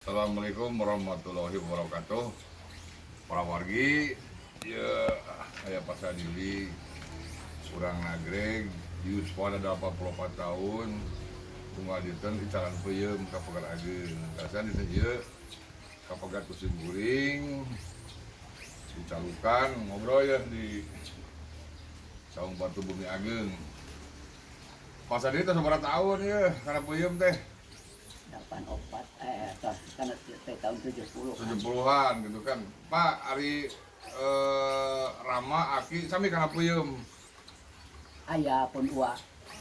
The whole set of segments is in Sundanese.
Assalamualaikum warahmatullahi wabarakatuh. Para wargi, ya saya Pak Sadili, urang Nagreg, yuswa 84 tahun, unggal dinten icalan peuyeum ka Pagar Ageung. Kasan dinten ieu ka Pagar ku sim kuring, dicalukan ngobrol ya di Saung Batu Bumi Ageung. Pak Sadili teh sabaraha tahun ya kana peuyeum teh? 84, eh, tos kana teh tahun 70 kan. 70-an gitu kan. Pak ari Rama Aki sami kana peuyeum? Aya pun ua,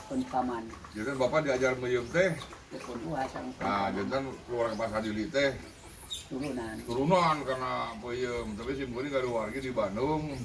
pun paman. Jadi kan Bapak diajar meuyeum teh, Pun ua sareng pun nah paman. Jadi kan keluarga Pak Sadili teh Turunan. Turunan kana peuyeum, tapi sim kuring gaduh wargi di Bandung.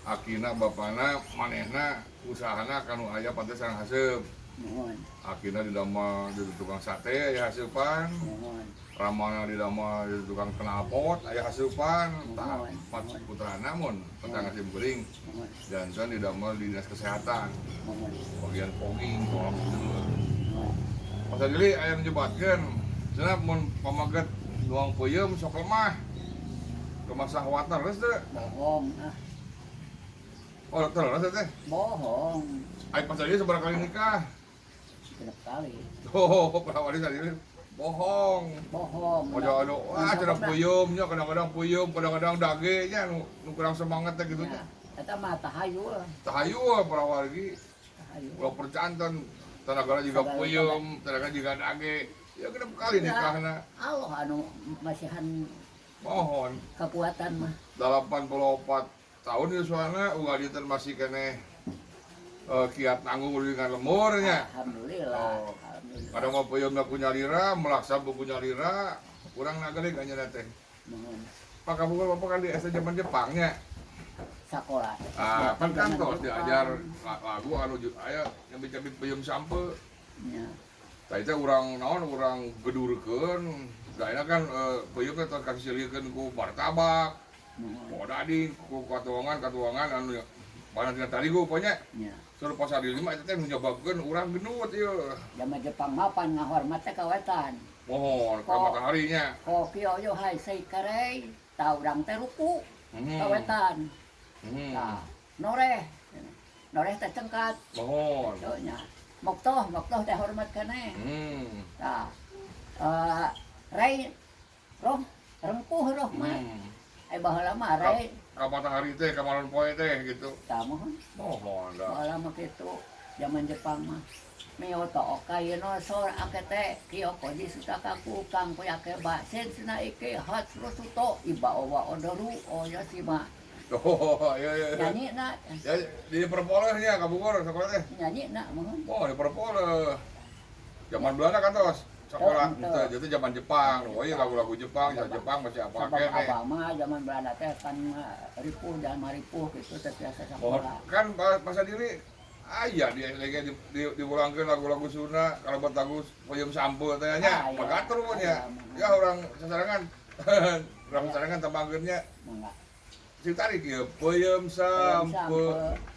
Akina, bapana, manehna usahana kanu aya pantes sareng haseup. Muhun. Akina didamel di tukang sate aya haseupan, Muhun. Ramana didamel di tukang knalpot aya haseupan, tah Muhun. empat putrana mun petang sim kuring Muhun. Janten didamel di dinas kesehatan Muhun. Bagian fogging tolong gitu. Muhun. Pak Sadili aya nyebatkeun cenah mun pamaget nuang peuyeum sok lemah. Lemah sahwatna, leres teu? Bohong ah. Oh, terus teh. Bohong. Ai Pak Sadili sabaraha kali nikah? 6 kali. Oh, perawat Sadili bohong. Bohong. Oh, aduh, wah, cenah peuyeum nya kadang-kadang peuyeum, kadang-kadang dage nya nu kurang semangat teh gitu Ya, nya. eta mah tahayul. Tahayul para wargi, Tahayul. ulah percanten, tenaga juga Segala peuyeum, tenaga juga dage. Ya genep kali Ya. nikahna. Allah anu masihan Mohon. Kekuatan mah. 84 tahun yuswana unggal dinten masih keneh kiat tanggung dengan lemurnya. Alhamdulillah. Oh. Alhamdulillah. Kadang mau peuyeum ku nyalira, melaksa buku nyalira, kurang nagelig anya teh. Muhun. Pak kamu bapak kan di SD zaman Jepangnya. Sekolah. Ah, kan Zaman kantos Jepang. Diajar lagu anu aya nyambi-nyambi peuyeum sampe. Ya. Tah itu urang naon urang gedurkeun. Da ayeuna kan peuyeum teh tos kasiliekeun ku martabak, Muhun. ku odading, ku katuangan-katuangan anu mana tina tarigu pokoknya. Ya. Suruh pas di lima itu teh nu nyebabkeun urang gendut ieu. Zaman Jepang mah pan ngahormat teh kawetan. Mohon ka Kok. Mataharinya. Kokyo yo hai sei karei, tah urang teh ruku kawetan. Tah, noreh. Noreh teh cengkat. Mohon. Tuh nya. Moktoh, moktoh teh hormat keneh. Tah. Rei roh rengkuh roh mah. Eh, baheula mah rei Ka matahari teh, ka malam poe teh gitu. Tah, mohon. Mohon dah. Baheula mah kitu. Zaman Jepang mah. Mio to okai no sor akete kyoko ji sutakaku kang koyake ba sen suna ike hat suto iba owa odoru o yashima. Oh, iya. Nyanyi na. Ya, di perpolehnya ka Bogor sekolah teh. Nyanyi na mohon. Oh, di perpoleh. Zaman Belanda kan tos sekolah Oh, itu, jadi zaman Jepang. Oh iya, lagu-lagu Jepang, zaman Jepang masih apa Sabab kene. Abah mah zaman Belanda teh kan ripuh dan maripuh gitu teh biasa Oh, sekolah. Kan Pak Sadili aya di SDG diulangkeun lagu-lagu Sunda kalau buat lagu peuyeum sampe teh nya, Ah, iya. pagatur pun ya. Iya, Ya orang sasarangan tembangkeun nya. Mangga. Sing tarik ya, peuyeum sampe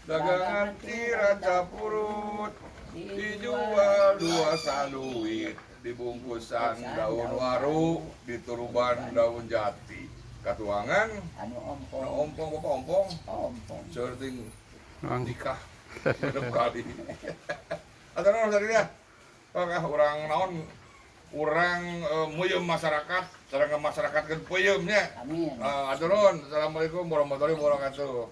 dagangan Ciracap urut dijual dua saduit dibungkusan daun waru dituruban daun jati katuangan Anu ompong. Anu ompong, bapak ompong. Ompong. Seurting Mang. Nikah genep kali atau naon tadi ya. Apakah urang naon urang meuyeum masyarakat sareng masyarakat kan peuyeum nya. Amin. Aturun. Assalamualaikum warahmatullahi wabarakatuh.